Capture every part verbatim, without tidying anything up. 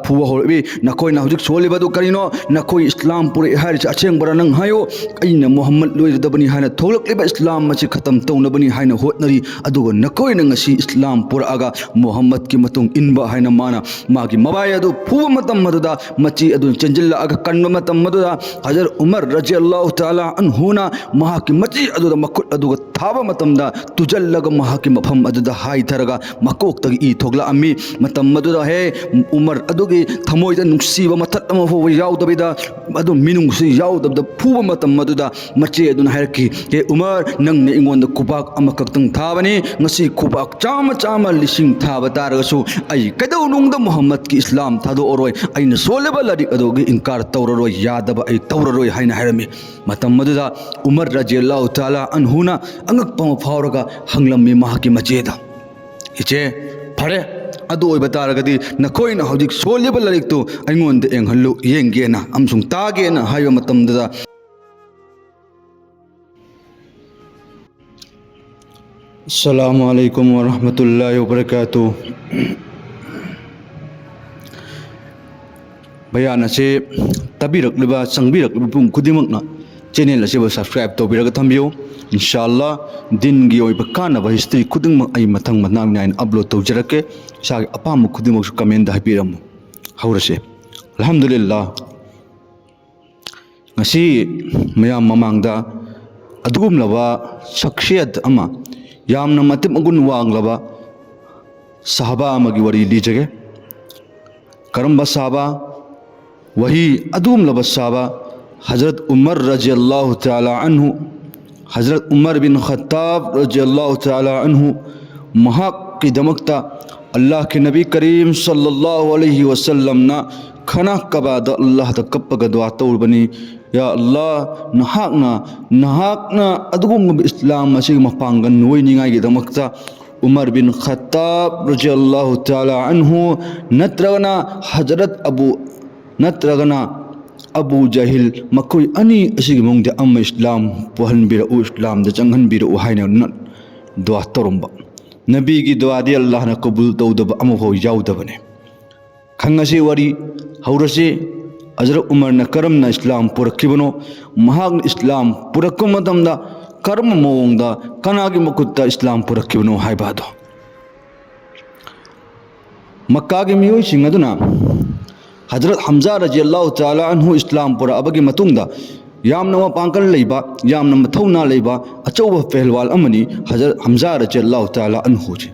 ꯐꯨꯕ ꯍꯧꯔꯛꯏ꯫ "ꯅꯈꯣꯏꯅ ꯍꯧꯖꯤꯛ ꯁꯣꯜꯂꯤꯕꯗꯨ ꯀꯔꯤꯅꯣ? ꯅꯈꯣꯏ ꯏꯁꯂꯥꯝ ꯄꯨꯔꯛꯏ ꯍꯥꯏꯔꯤꯁꯤ ꯑꯁꯦꯡꯕꯔꯥ? ꯅꯪ ꯍꯥꯏꯌꯨ꯫ ꯑꯩꯅ ꯃꯨꯍꯝꯃꯗ ꯂꯣꯏꯔꯗꯕꯅꯤ ꯍꯥꯏꯅ ꯊꯣꯛꯂꯛꯂꯤꯕ ꯏꯁꯂꯥꯝ ꯑꯁꯤ ꯈꯇꯝ ꯇꯧꯅꯕꯅꯤ ꯍꯥꯏꯅ ꯍꯣꯠꯅꯔꯤ, ꯑꯗꯨꯒ ꯅꯈꯣꯏꯅ ꯉꯁꯤ ꯏꯁꯂꯥꯝ ꯄꯨꯔꯛꯑꯒ ꯃꯨꯍꯝꯃꯗꯀꯤ ꯃꯇꯨꯡ ꯏꯟꯕ" ꯍꯥꯏꯅ ꯃꯥꯅ ꯃꯥꯒꯤ ꯃꯕꯥꯏ ꯑꯗꯨ ꯐꯨꯕ ꯃꯇꯝ ꯑꯗꯨꯗ, ꯃꯆꯦ ꯑꯗꯨꯅ ꯆꯦꯟꯁꯤꯜꯂꯛꯑꯒ ꯀꯟꯕ ꯃꯇꯝ ꯑꯗꯨꯗ, ꯍꯖꯔꯠ ꯎꯃꯔ ꯔꯖꯤꯌꯜꯂꯥꯍꯨ ꯇꯥꯂꯥ ꯑꯟꯍꯨꯅ ꯃꯍꯥꯛꯀꯤ ꯃꯆꯦ ꯑꯗꯨꯗ ꯃꯈꯨꯠ ꯑꯗꯨꯒ ꯊꯥꯕ ꯃꯇꯝꯗ, ꯇꯨꯖꯜꯂꯒ ꯃꯍꯥꯛꯀꯤ ꯃꯐꯝ ꯑꯗꯨꯗ ꯍꯥꯏꯊꯔꯒ ꯃꯀꯣꯛꯇꯒꯤ ꯏ ꯊꯣꯛꯂꯛꯑꯝꯃꯤ꯫ ꯃꯇꯝ ꯑꯗꯨꯗ ꯍꯦ ꯎꯃꯔ ꯑꯗꯨꯒꯤ ꯊꯃꯣꯏꯗ ꯅꯨꯡꯁꯤꯕ ꯃꯊꯠ ꯑꯃ ꯐꯥꯎꯕ ꯌꯥꯎꯗꯕꯤꯗ, ꯑꯗꯨ ꯃꯤꯅꯨꯡꯁꯤ ꯌꯥꯎꯗꯕꯗ ꯐꯨꯕ ꯃꯇꯝ ꯑꯗꯨꯗ ꯃꯆꯦ ꯑꯗꯨꯅ ꯍꯥꯏꯔꯛꯈꯤ, "ꯍꯦ ꯎꯃꯔ, ꯅꯪꯅ ꯑꯩꯉꯣꯟꯗ ꯈꯨꯕꯥꯛ ꯑꯃꯈꯛꯇꯪ ꯊꯥꯕꯅꯤ, ꯉꯁꯤ ꯈꯨꯕꯥꯛ ꯆꯥꯝꯃ, ꯆꯥꯝꯃ, ꯂꯤꯁꯤꯡ ꯊꯥꯕ ꯇꯥꯔꯒꯁꯨ ꯑꯩ ꯀꯩꯗꯧꯅꯨꯡꯗ ꯃꯨꯍꯝꯃꯗꯀꯤ ꯏꯁꯂꯥꯝ ꯊꯥꯗꯣꯛꯑꯔꯣꯏ, ꯑꯩꯅ ꯁꯣꯜꯂꯤꯕ ꯂꯥꯏꯔꯤꯛ ꯑꯗꯨꯒꯤ ꯏꯟꯀꯥꯔ ꯇꯧꯔꯔꯣꯏ, ꯌꯥꯗꯕ ꯑꯩ ꯇꯧꯔꯔꯣꯏ" ꯍꯥꯏꯅ ꯍꯥꯏꯔꯝꯃꯤ꯫ ꯃꯇꯝ ꯑꯗꯨꯗ ꯎꯃꯔ ꯔꯖꯤꯌꯜꯂꯥꯍꯨ ꯇꯥꯂꯥ ꯑꯟꯍꯨꯅ ꯑꯉꯛꯄ ꯑꯃ ꯐꯥꯎꯔꯒ ꯍꯪꯂꯝꯃꯤ ꯃꯍꯥꯛꯀꯤ ꯃꯆꯦꯗ, "ꯏꯆꯦ, ꯐꯔꯦ, ꯑꯗꯨ ꯑꯣꯏꯕ ꯇꯥꯔꯒꯗꯤ ꯅꯈꯣꯏꯅ ꯍꯧꯖꯤꯛ ꯁꯣꯜꯂꯤꯕ ꯂꯥꯏꯔꯤꯛꯇꯨ ꯑꯩꯉꯣꯟꯗ ꯌꯦꯡꯍꯜꯂꯨ, ꯌꯦꯡꯒꯦꯅ ꯑꯃꯁꯨꯡ ꯇꯥꯒꯦꯅ" ꯍꯥꯏꯕ ꯃꯇꯝꯗꯨꯗ, ꯑꯁꯂꯥꯃꯨ ꯑꯂꯥꯏꯀꯨꯝ ꯋꯔꯍꯃꯇꯨꯜꯂꯥꯍꯤ ꯋꯕꯔꯀꯥꯇꯨ꯫ ꯕꯌꯥꯟ ꯑꯁꯤ ꯇꯥꯕꯤꯔꯛꯂꯤꯕ, ꯆꯪꯕꯤꯔꯛꯂꯤꯕ ꯄꯨꯝ ꯈꯨꯗꯤꯡꯃꯛꯅ ꯆꯦꯅꯦꯜ ꯑꯁꯤꯕꯨ ꯁꯕꯁꯀ꯭ꯔꯥꯏꯕ ꯇꯧꯕꯤꯔꯒ ꯊꯝꯕꯤꯌꯨ꯫ ꯏꯟꯁꯥ ꯑꯜꯂꯥ, ꯗꯤꯟꯒꯤ ꯑꯣꯏꯕ ꯀꯥꯟꯅꯕ ꯍꯤꯁꯇ꯭ꯔꯤ ꯈꯨꯗꯤꯡꯃꯛ ꯑꯩ ꯃꯊꯪ ꯃꯅꯥꯎ ꯅꯥꯏꯅ ꯑꯞꯂꯣꯗ ꯇꯧꯖꯔꯛꯀꯦ꯫ ꯏꯁꯥꯒꯤ ꯑꯄꯥꯝꯕ ꯈꯨꯗꯤꯡꯃꯛꯁꯨ ꯀꯃꯦꯟꯗ ꯍꯥꯏꯕꯤꯔꯝꯃꯨ꯫ ꯍꯧꯔꯁꯦ꯫ ꯑꯜꯍꯝꯗꯨꯂꯤꯜꯂꯥ꯫ ꯉꯁꯤ ꯃꯌꯥꯝ ꯃꯃꯥꯡꯗ ꯑꯗꯨꯒꯨꯝꯂꯕ ꯁꯛꯁꯤꯌꯠ ꯑꯃ, ꯌꯥꯝꯅ ꯃꯇꯤꯛ ꯃꯒꯨꯟ ꯋꯥꯡꯂꯕ ꯁꯍꯥꯕꯥ ꯑꯃꯒꯤ ꯋꯥꯔꯤ ꯂꯤꯖꯒꯦ꯫ ꯀꯔꯝꯕ ꯁꯍꯥꯕꯥ? ꯋꯥꯍꯤ ꯑꯗꯨꯒꯨꯝꯂꯕ ꯁꯍꯥꯕꯥ ꯍꯖꯔꯠ ꯎꯃꯔ ꯔꯖꯤꯌꯜꯂꯥꯍꯨ ꯇꯥꯂꯥ ꯑꯟꯍꯨ, ꯍꯖꯔꯠ ꯎꯃꯔ ꯕꯤꯟ ꯈꯠꯇꯥꯕ ꯔꯖꯤꯌꯜꯂꯥꯍꯨ ꯇꯥꯂꯥ ꯑꯟꯍꯨ, ꯃꯍꯥꯛꯀꯤꯗꯃꯛꯇ ꯑꯜꯂꯥꯍꯀꯤ ꯅꯕꯤ ꯀꯔꯤꯝ ꯁꯜꯂꯜꯂꯥꯍꯨ ꯑꯂꯩꯍꯤ ꯋꯁꯜꯂꯝꯅ ꯈꯥꯅꯥ ꯀꯕꯥꯗ ꯑꯜꯂꯥꯍꯗ ꯀꯞꯄꯒ ꯗꯨꯋꯥ ꯇꯧꯔꯕꯅꯤ, "ꯌꯥ ꯑꯜꯂꯥꯍ, ꯅꯍꯥꯛꯅ, ꯅꯍꯥꯛꯅ ꯑꯗꯨꯒꯨꯝꯂꯕ ꯏꯁꯂꯥꯝ ꯑꯁꯤꯒꯤ ꯃꯄꯥꯡꯒꯜ ꯑꯣꯏꯅꯤꯡꯉꯥꯏꯒꯤꯗꯃꯛꯇ ꯎꯃꯔ ꯕꯤꯟ ꯈꯠꯇꯥꯕ ꯔꯖꯤꯌꯜꯂꯥꯍꯨ ꯇꯥꯂꯥ ꯑꯟꯍꯨ ꯅꯠꯇ꯭ꯔꯒꯅ ꯍꯖꯔꯠ ꯑꯕꯨ, ꯅꯠꯇ꯭ꯔꯒꯅ ꯑꯕꯨ ꯖꯍꯤꯜ, ꯃꯈꯣꯏ ꯑꯅꯤ ꯑꯁꯤꯒꯤ ꯃꯅꯨꯡꯗ ꯑꯃ ꯏꯁꯂꯥꯝ ꯄꯨꯍꯟꯕꯤꯔꯛꯎ, ꯏꯁꯂꯥꯝꯗ ꯆꯪꯍꯟꯕꯤꯔꯛꯎ" ꯍꯥꯏꯅ ꯅ-, ꯗꯨꯋꯥ ꯇꯧꯔꯝꯕ꯫ ꯅꯕꯤꯒꯤ ꯗꯨꯋꯥꯗꯤ ꯑꯜꯂꯥꯍꯅ ꯀꯕꯨꯜ ꯇꯧꯗꯕ ꯑꯃꯐꯥꯎ ꯌꯥꯎꯗꯕꯅꯤ꯫ ꯉꯁꯤ ꯋꯥꯔꯤ ꯍꯧꯔꯁꯤ꯫ ꯍꯖꯔꯠ ꯎꯃꯔꯅ ꯀꯔꯝꯅ ꯏꯁꯂꯥꯝ ꯄꯨꯔꯛꯈꯤꯕꯅꯣ, ꯃꯍꯥꯛꯅ ꯏꯁꯂꯥꯝ ꯄꯨꯔꯛꯄ ꯃꯇꯝꯗ ꯀꯔꯝꯕ ꯃꯑꯣꯡꯗ, ꯀꯅꯥꯒꯤ ꯃꯈꯨꯠꯇ ꯏꯁꯂꯥꯝ ꯄꯨꯔꯛꯈꯤꯕꯅꯣ ꯍꯥꯏꯕ ꯑꯗꯣ꯫ ꯃꯛꯀꯥꯒꯤ ꯃꯤꯑꯣꯏꯁꯤꯡ ꯑꯗꯨꯅ ꯍꯖꯔꯠ ꯍꯝꯖꯥ ꯔꯖꯤꯌꯜꯂꯥꯍꯨ ꯇꯥꯂꯥ ꯑꯟꯍꯨ ꯏꯁꯂꯥꯝ ꯄꯨꯔꯛꯑꯕꯒꯤ ꯃꯇꯨꯡꯗ ꯌꯥꯝꯅ ꯃꯄꯥꯡꯒꯜ ꯂꯩꯕ, ꯌꯥꯝꯅ ꯃꯊꯧꯅꯥ ꯂꯩꯕ ꯑꯆꯧꯕ ꯄꯦꯍꯜꯋꯥꯜ ꯑꯃꯅꯤ ꯍꯖꯔꯠ ꯍꯝꯖꯥ ꯔꯖꯤꯌꯜꯂꯥꯍꯨ ꯇꯥꯂꯥ ꯑꯟꯍꯨꯁꯦ꯫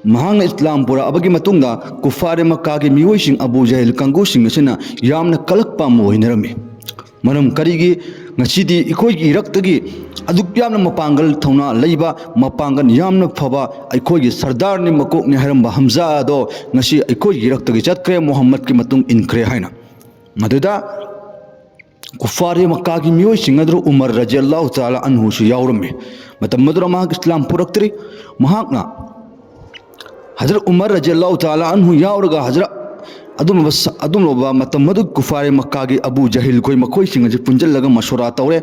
ꯃꯍꯥꯛꯅ ꯏꯁꯂꯥꯝ ꯄꯨꯔꯛꯑꯕꯒꯤ ꯃꯇꯨꯡꯗ ꯀꯨꯐꯥꯔꯦ ꯃꯛꯀꯥꯒꯤ ꯃꯤꯑꯣꯏꯁꯤꯡ ꯑꯕꯨ ꯖꯍꯤꯜ ꯀꯥꯡꯕꯨꯁꯤꯡ ꯑꯁꯤꯅ ꯌꯥꯝꯅ ꯀꯂꯛꯄ ꯑꯃ ꯑꯣꯏꯅꯔꯝꯃꯤ꯫ ꯃꯔꯝ ꯀꯔꯤꯒꯤ? ꯉꯁꯤꯗꯤ ꯑꯩꯈꯣꯏꯒꯤ ꯏꯔꯛꯇꯒꯤ ꯑꯗꯨꯛ ꯌꯥꯝꯅ ꯃꯄꯥꯡꯒꯜ ꯊꯧꯅꯥ ꯂꯩꯕ, ꯃꯄꯥꯡꯒꯜ ꯌꯥꯝꯅ ꯐꯕ ꯑꯩꯈꯣꯏꯒꯤ ꯁꯔꯗꯥꯔꯅꯤ, ꯃꯀꯣꯛꯅꯤ ꯍꯥꯏꯔꯝꯕ ꯍꯝꯖꯥ ꯑꯗꯣ ꯉꯁꯤ ꯑꯩꯈꯣꯏꯒꯤ ꯏꯔꯛꯇꯒꯤ ꯆꯠꯈ꯭ꯔꯦ, ꯃꯨꯍꯝꯃꯗꯀꯤ ꯃꯇꯨꯡ ꯏꯟꯈ꯭ꯔꯦ ꯍꯥꯏꯅ꯫ ꯃꯗꯨꯗ ꯀꯨꯐꯥꯔꯦ ꯃꯛꯀꯥꯒꯤ ꯃꯤꯑꯣꯏꯁꯤꯡ ꯑꯗꯨ ꯎꯃꯔ ꯔꯖꯤꯌꯜꯂꯥꯍꯨ ꯇꯥꯂꯥ ꯑꯟꯍꯨꯁꯨ ꯌꯥꯎꯔꯝꯃꯤ꯫ ꯃꯇꯝ ꯑꯗꯨꯗ ꯃꯍꯥꯛ ꯏꯁꯂꯥꯝ ꯄꯨꯔꯛꯇ꯭ꯔꯤ꯫ ꯃꯍꯥꯛꯅ ꯍꯖꯔꯠ ꯎꯃꯔ ꯔꯖꯤꯌꯜꯂꯥꯍꯨ ꯇꯥꯂꯥ ꯑꯟꯍꯨ ꯌꯥꯎꯔꯒ ꯍꯖꯔꯠ ꯑꯗꯨꯝꯂꯕ ꯁ-, ꯑꯗꯨꯝꯂꯕ ꯃꯇꯝ ꯑꯗꯨ ꯀꯨꯐꯥꯔꯦ ꯃꯛꯀꯥꯒꯤ ꯑꯕꯨ ꯖꯍꯤꯜ ꯈꯣꯏ ꯃꯈꯣꯏꯁꯤꯡ ꯑꯁꯤ ꯄꯨꯟꯁꯤꯜꯂꯒ ꯃꯁꯣꯔꯥ ꯇꯧꯔꯦ꯫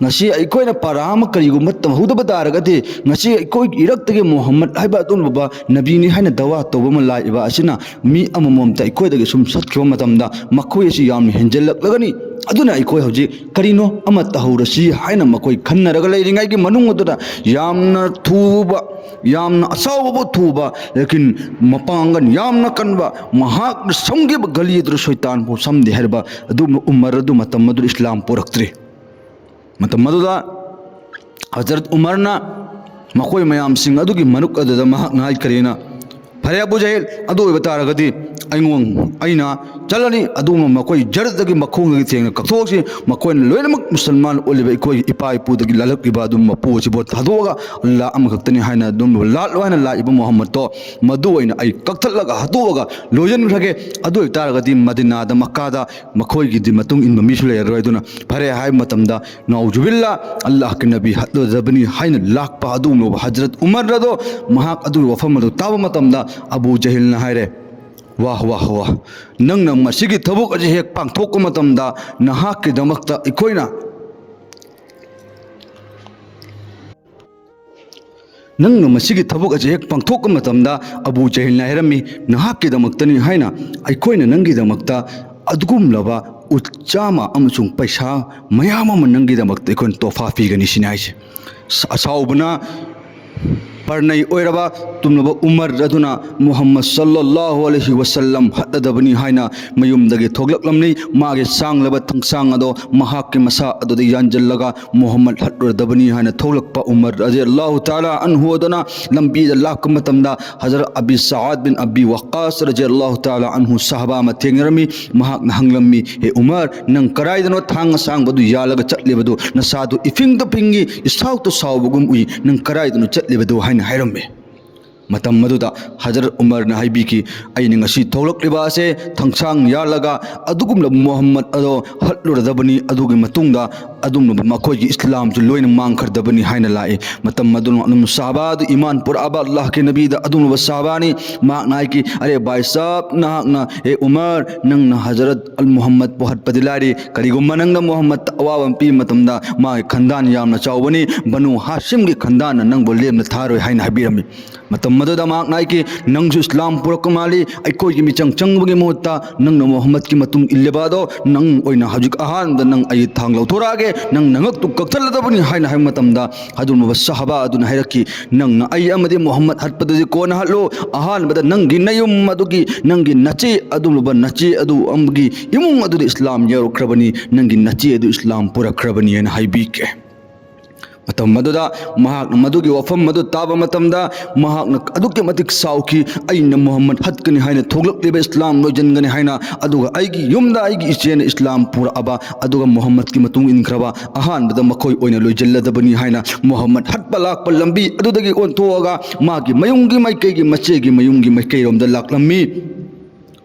ꯉꯁꯤ ꯑꯩꯈꯣꯏꯅ ꯄꯔꯥ ꯑꯃ ꯀꯔꯤꯒꯨꯝꯕ ꯇꯝꯍꯧꯗꯕ ꯇꯥꯔꯒꯗꯤ ꯉꯁꯤ ꯑꯩꯈꯣꯏꯒꯤ ꯏꯔꯛꯇꯒꯤ ꯃꯨꯍꯝꯃꯗ ꯍꯥꯏꯕ ꯑꯗꯨꯝꯂꯕ ꯅꯕꯤꯅꯤ ꯍꯥꯏꯅ ꯗꯋꯥ ꯇꯧꯕ ꯑꯃ ꯂꯥꯛꯏꯕ ꯑꯁꯤꯅ ꯃꯤ ꯑꯃꯃꯝꯇ ꯑꯩꯈꯣꯏꯗꯒꯤ ꯁꯨꯝ ꯆꯠꯈꯤꯕ ꯃꯇꯝꯗ ꯃꯈꯣꯏ ꯑꯁꯤ ꯌꯥꯝꯅ ꯍꯦꯟꯖꯜꯂꯛꯂꯒꯅꯤ꯫ ꯑꯗꯨꯅ ꯑꯩꯈꯣꯏ ꯍꯧꯖꯤꯛ ꯀꯔꯤꯅꯣ ꯑꯃ ꯇꯧꯍꯧꯔꯁꯤ ꯍꯥꯏꯅ ꯃꯈꯣꯏ ꯈꯟꯅꯔꯒ ꯂꯩꯔꯤꯉꯩꯒꯤ ꯃꯅꯨꯡ ꯑꯗꯨꯗ ꯌꯥꯝꯅ ꯊꯨꯕ, ꯌꯥꯝꯅ ꯑꯁꯥꯎꯕꯕꯨ ꯊꯨꯕ, ꯂꯦꯀꯤꯟ ꯃꯄꯥꯡꯒꯜ ꯌꯥꯝꯅ ꯀꯟꯕ, ꯃꯍꯥꯛꯅ ꯁꯝꯈꯤꯕ ꯒꯂꯤ ꯑꯗꯨꯗ ꯁꯣꯏꯇꯥꯟ ꯐꯥꯎ ꯁꯝꯗꯦ ꯍꯥꯏꯔꯤꯕ ꯑꯗꯨꯒꯨꯝꯕ ꯎꯃꯔ ꯑꯗꯨ ꯃꯇꯝ ꯑꯗꯨꯗ ꯏꯁꯂꯥꯝ ꯄꯨꯔꯛꯇ꯭ꯔꯤ꯫ ꯃꯇꯝ ꯑꯗꯨꯗ ꯍꯖꯔꯠ ꯎꯃꯔꯅ ꯃꯈꯣꯏ ꯃꯌꯥꯝꯁꯤꯡ ꯑꯗꯨꯒꯤ ꯃꯔꯛ ꯑꯗꯨꯗ ꯃꯍꯥꯛꯅ ꯍꯥꯏꯈꯔꯦꯅ, "ꯐꯔꯦ ꯑꯕꯨ ꯖꯍꯤꯜ, ꯑꯗꯨ ꯑꯣꯏꯕ ꯇꯥꯔꯒꯗꯤ ꯑꯩꯉꯣꯟ-, ꯑꯩꯅ ꯆꯠꯂꯅꯤ, ꯑꯗꯨꯒꯨꯝꯕ ꯃꯈꯣꯏ ꯖꯔꯗꯒꯤ ꯃꯈꯣꯡꯗꯒꯤ ꯊꯦꯡꯅ ꯀꯛꯊꯣꯛꯁꯤ, ꯃꯈꯣꯏꯅ ꯂꯣꯏꯅꯃꯛ ꯃꯨꯁꯜꯃꯥꯟ ꯑꯣꯜꯂꯤꯕ ꯑꯩꯈꯣꯏꯒꯤ ꯏꯄꯥ ꯏꯄꯨꯗꯒꯤ ꯂꯥꯜꯂꯛꯂꯤꯕ ꯑꯗꯨꯝ ꯃꯄꯨ ꯑꯁꯤꯕꯨ ꯊꯥꯗꯣꯛꯑꯒ ꯑꯜꯂꯥꯍ ꯑꯃꯈꯛꯇꯅꯤ ꯍꯥꯏꯅ ꯑꯗꯨꯝ ꯂꯥꯠꯂꯣ ꯍꯥꯏꯅ ꯂꯥꯛꯏꯕ ꯃꯨꯍꯝꯃꯗꯇꯣ, ꯃꯗꯨ ꯑꯣꯏꯅ ꯑꯩ ꯀꯛꯊꯠꯂꯒ ꯍꯥꯠꯇꯣꯛꯑꯒ ꯂꯣꯏꯁꯤꯟꯈ꯭ꯔꯒꯦ꯫ ꯑꯗꯨ ꯑꯣꯏꯕ ꯇꯥꯔꯒꯗꯤ ꯃꯗꯤꯅꯥꯗ, ꯃꯛꯀꯥꯗ ꯃꯈꯣꯏꯒꯤꯗꯤ ꯃꯇꯨꯡ ꯏꯟꯕ ꯃꯤꯁꯨ ꯂꯩꯔꯔꯣꯏ꯫ ꯑꯗꯨꯅ ꯐꯔꯦ" ꯍꯥꯏꯕ ꯃꯇꯝꯗ ꯅꯥꯎꯖꯨꯕꯤꯜꯂꯥ, ꯑꯜꯂꯥꯍꯀꯤ ꯅꯕꯤ ꯍꯠꯂꯗꯕꯅꯤ ꯍꯥꯏꯅ ꯂꯥꯛꯄ ꯑꯗꯨꯒꯨꯝꯂꯕ ꯍꯖꯔꯠ ꯎꯃꯔ ꯑꯗꯣ, ꯃꯍꯥꯛ ꯑꯗꯨꯒꯤ ꯋꯥꯐꯝ ꯑꯗꯨ ꯇꯥꯕ ꯃꯇꯝꯗ ꯑꯕꯨ ꯖꯍꯤꯜꯅ ꯍꯥꯏꯔꯦ, "ꯋꯥꯍ, ꯋꯥꯍ, ꯋꯥꯍ, ꯅꯪꯅ ꯃꯁꯤꯒꯤ ꯊꯕꯛ ꯑꯁꯤ ꯍꯦꯛ ꯄꯥꯡꯊꯣꯛꯄ ꯃꯇꯝꯗ ꯅꯍꯥꯛꯀꯤꯗꯃꯛꯇ ꯑꯩꯈꯣꯏꯅ ꯅꯪꯅ ꯃꯁꯤꯒꯤ ꯊꯕꯛ ꯑꯁꯤ ꯍꯦꯛ ꯄꯥꯡꯊꯣꯛꯄ ꯃꯇꯝꯗ ꯑꯕꯨ ꯖꯍꯤꯜꯅ ꯍꯥꯏꯔꯝꯃꯤ, "ꯅꯍꯥꯛꯀꯤꯗꯃꯛꯇꯅꯤ ꯍꯥꯏꯅ ꯑꯩꯈꯣꯏꯅ ꯅꯪꯒꯤꯗꯃꯛꯇ ꯑꯗꯨꯒꯨꯝꯂꯕ ꯎꯠ ꯆꯥꯝꯃ ꯑꯃꯁꯨꯡ ꯄꯩꯁꯥ ꯃꯌꯥꯝ ꯑꯃ ꯅꯪꯒꯤꯗꯃꯛꯇ ꯑꯩꯈꯣꯏꯅ ꯇꯣꯐꯥ ꯄꯤꯒꯅꯤ" ꯁꯤꯅꯤ ꯍꯥꯏꯁꯦ꯫ ꯑꯁꯥꯎꯕꯅ ꯄꯔꯅꯩ ꯑꯣꯏꯔꯕ ꯇꯨꯝꯂꯕ ꯎꯃꯔ ꯑꯗꯨꯅ ꯃꯨꯍꯝꯃꯗ ꯁꯜꯂꯜꯂꯥꯍꯨ ꯑꯂꯩꯍꯤ ꯋꯁꯜꯂꯝ ꯍꯠꯂꯗꯕꯅꯤ ꯍꯥꯏꯅ ꯃꯌꯨꯝꯗꯒꯤ ꯊꯣꯛꯂꯛꯂꯝꯃꯤ꯫ ꯃꯥꯒꯤ ꯁꯥꯡꯂꯕ ꯊꯥꯡꯁꯥꯡ ꯑꯗꯣ ꯃꯍꯥꯛꯀꯤ ꯃꯁꯥ ꯑꯗꯨꯗ ꯌꯥꯟꯖꯜꯂꯒ ꯃꯨꯍꯝꯃꯗ ꯍꯠꯂꯨꯔꯗꯕꯅꯤ ꯍꯥꯏꯅ ꯊꯣꯛꯂꯛꯄ ꯎꯃꯔ ꯔꯖꯤꯌꯜꯂꯥꯍꯨ ꯇꯥꯂꯥ ꯑꯟꯍꯨ ꯑꯗꯨꯅ ꯂꯝꯕꯤꯗ ꯂꯥꯛꯄ ꯃꯇꯝꯗ ꯍꯖꯔꯠ ꯑꯕꯤ ꯁꯥꯗ ꯕꯤꯟ ꯑꯕꯤ ꯋꯛꯀꯥꯁ ꯔꯖꯤꯌꯜꯂꯥꯍꯨ ꯇꯥꯂꯥ ꯑꯟꯍꯨ ꯁꯍꯥꯕꯥ ꯑꯃ ꯊꯦꯡꯅꯔꯝꯃꯤ꯫ ꯃꯍꯥꯛꯅ ꯍꯪꯂꯝꯃꯤ, "ꯍꯦ ꯎꯃꯔ, ꯅꯪ ꯀꯗꯥꯏꯗꯅꯣ ꯊꯥꯡ ꯑꯁꯥꯡꯕꯗꯨ ꯌꯥꯜꯂꯒ ꯆꯠꯂꯤꯕꯗꯨ? ꯅꯁꯥꯗꯨ ꯏꯐꯤꯡꯗ ꯐꯤꯡꯉꯤ, ꯏꯁꯥꯎꯇ ꯁꯥꯎꯕꯒꯨꯝ ꯎꯏ, ꯅꯪ ꯀꯗꯥꯏꯗꯅꯣ ꯆꯠꯂꯤꯕꯗꯨ?" ꯍꯥꯏꯅ ꯍꯥꯏꯔꯝꯃꯤ꯫ ꯃꯇꯝ ꯑꯗꯨꯗ ꯍꯖꯔꯠ ꯎꯃꯔꯅ ꯍꯥꯏꯕꯤꯈꯤ, "ꯑꯩꯅ ꯉꯁꯤ ꯊꯣꯛꯂꯛꯂꯤꯕ ꯑꯁꯦ ꯊꯥꯡꯁꯥꯡ ꯌꯥꯜꯂꯒ ꯑꯗꯨꯒꯨꯝꯂꯕ ꯃꯨꯍꯝꯃꯗ ꯑꯗꯣ ꯍꯠꯂꯨꯔꯗꯕꯅꯤ, ꯑꯗꯨꯒꯤ ꯃꯇꯨꯡꯗ ꯑꯗꯨꯒꯨꯝꯂꯕ ꯃꯈꯣꯏꯒꯤ ꯏꯁꯂꯥꯝꯁꯨ ꯂꯣꯏꯅ ꯃꯥꯡꯈ꯭ꯔꯗꯕꯅꯤ" ꯍꯥꯏꯅ ꯂꯥꯛꯏ꯫ ꯃꯇꯝ ꯑꯗꯨꯅ ꯑꯗꯨꯝ ꯁꯍꯥꯕꯥꯗꯨ ꯏꯃꯥꯟ ꯄꯨꯔꯛꯑꯕ ꯑꯜꯂꯥꯍꯀꯤ ꯅꯕꯤꯗ ꯑꯗꯨꯒꯨꯝꯂꯕ ꯁꯍꯥꯕꯥꯅꯤ꯫ ꯃꯍꯥꯛꯅ ꯍꯥꯏꯈꯤ, "ꯑꯔꯦ ꯚꯥꯏ ꯁꯥꯍꯕ, ꯅꯍꯥꯛꯅ, ꯍꯦ ꯎꯃꯔ, ꯅꯪꯅ ꯍꯖꯔꯠ ꯑꯜ ꯃꯨꯍꯝꯃꯗꯄꯨ ꯍꯠꯄꯗꯤ ꯂꯥꯏꯔꯤ, ꯀꯔꯤꯒꯨꯝꯕ ꯅꯪꯅ ꯃꯨꯍꯝꯃꯗꯇ ꯑꯋꯥꯕ ꯑꯃ ꯄꯤꯕ ꯃꯇꯝꯗ ꯃꯥꯒꯤ ꯈꯟꯗꯥꯟ ꯌꯥꯝꯅ ꯆꯥꯎꯕꯅꯤ, ꯕꯅꯨ ꯍꯥꯁꯤꯝꯒꯤ ꯈꯟꯗꯥꯟꯅ ꯅꯪꯕꯨ ꯂꯦꯝꯅ ꯊꯥꯔꯣꯏ" ꯍꯥꯏꯅ ꯍꯥꯏꯕꯤꯔꯝꯃꯤ꯫ ꯃꯇꯝ ꯑꯗꯨꯗ ꯃꯍꯥꯛꯅ ꯍꯥꯏꯈꯤ, "ꯅꯪꯁꯨ ꯏꯁꯂꯥꯝ ꯄꯨꯔꯛꯄ ꯃꯥꯜꯂꯤ, ꯑꯩꯈꯣꯏꯒꯤ ꯃꯤꯆꯪ ꯆꯪꯕꯒꯤ ꯃꯍꯨꯠꯇ ꯅꯪꯅ ꯃꯨꯍꯝꯃꯗꯀꯤ ꯃꯇꯨꯡ ꯏꯜꯂꯤꯕ ꯑꯗꯣ ꯅꯪ ꯑꯣꯏꯅ ꯍꯧꯖꯤꯛ ꯑꯍꯥꯟꯕꯗ ꯅꯪ ꯑꯩ ꯊꯥꯡ ꯂꯧꯊꯣꯔꯛꯑꯒꯦ, ꯅꯪ ꯅꯉꯛꯇꯨ ꯀꯛꯊꯠꯂꯗꯕꯅꯤ" ꯍꯥꯏꯅ ꯍꯥꯏꯕ ꯃꯇꯝꯗ ꯍꯖꯔꯠ ꯎꯃꯔ ꯁꯍꯥꯕꯥ ꯑꯗꯨꯅ ꯍꯥꯏꯔꯛꯈꯤ, "ꯅꯪꯅ ꯑꯩ ꯑꯃꯗꯤ ꯃꯨꯍꯝꯃꯗ ꯍꯠꯄꯗꯨꯗꯤ ꯀꯣꯟꯅ ꯍꯠꯂꯨ, ꯑꯍꯥꯟꯕꯗ ꯅꯪꯒꯤ ꯅꯌꯨꯝ ꯑꯗꯨꯒꯤ ꯅꯪꯒꯤ ꯅꯆꯦ ꯑꯗꯨꯒꯨꯝꯂꯕ ꯅꯆꯦ ꯑꯗꯨ ꯑꯃꯒꯤ ꯏꯃꯨꯡ ꯑꯗꯨꯗ ꯏꯁꯂꯥꯝ ꯌꯧꯔꯛꯈ꯭ꯔꯕꯅꯤ, ꯅꯪꯒꯤ ꯅꯆꯦ ꯑꯗꯨ ꯏꯁꯂꯥꯝ ꯄꯨꯔꯛꯈ꯭ꯔꯕꯅꯤ" ꯍꯥꯏꯅ ꯍꯥꯏꯕꯤꯈꯤ꯫ ꯃꯇꯝ ꯑꯗꯨꯗ ꯃꯍꯥꯛꯅ ꯃꯗꯨꯒꯤ ꯋꯥꯐꯝ ꯑꯗꯨ ꯇꯥꯕ ꯃꯇꯝꯗ ꯃꯍꯥꯛꯅ ꯑꯗꯨꯛꯀꯤ ꯃꯇꯤꯛ ꯁꯥꯎꯈꯤ꯫ "ꯑꯩꯅ ꯃꯨꯍꯝꯃꯗ ꯍꯠꯀꯅꯤ ꯍꯥꯏꯅ ꯊꯣꯛꯂꯛꯂꯤꯕ, ꯏꯁꯂꯥꯝ ꯂꯣꯏꯁꯤꯟꯒꯅꯤ ꯍꯥꯏꯅ, ꯑꯗꯨꯒ ꯑꯩꯒꯤ ꯌꯨꯝꯗ ꯑꯩꯒꯤ ꯏꯆꯦꯅ ꯏꯁꯂꯥꯝ ꯄꯨꯔꯛꯑꯕ, ꯑꯗꯨꯒ ꯃꯨꯍꯝꯃꯗꯀꯤ ꯃꯇꯨꯡ ꯏꯟꯈ꯭ꯔꯕ, ꯑꯍꯥꯟꯕꯗ ꯃꯈꯣꯏ ꯑꯣꯏꯅ ꯂꯣꯏꯁꯤꯜꯂꯗꯕꯅꯤ" ꯍꯥꯏꯅ ꯃꯨꯍꯝꯃꯗ ꯍꯠꯄ ꯂꯥꯛꯄ ꯂꯝꯕꯤ ꯑꯗꯨꯗꯒꯤ ꯑꯣꯟꯊꯣꯛꯑꯒ ꯃꯥꯒꯤ ꯃꯌꯨꯝꯒꯤ ꯃꯥꯏꯀꯩꯒꯤ, ꯃꯆꯦꯒꯤ ꯃꯌꯨꯝꯒꯤ ꯃꯥꯏꯀꯩꯔꯣꯝꯗ ꯂꯥꯛꯂꯝꯃꯤ꯫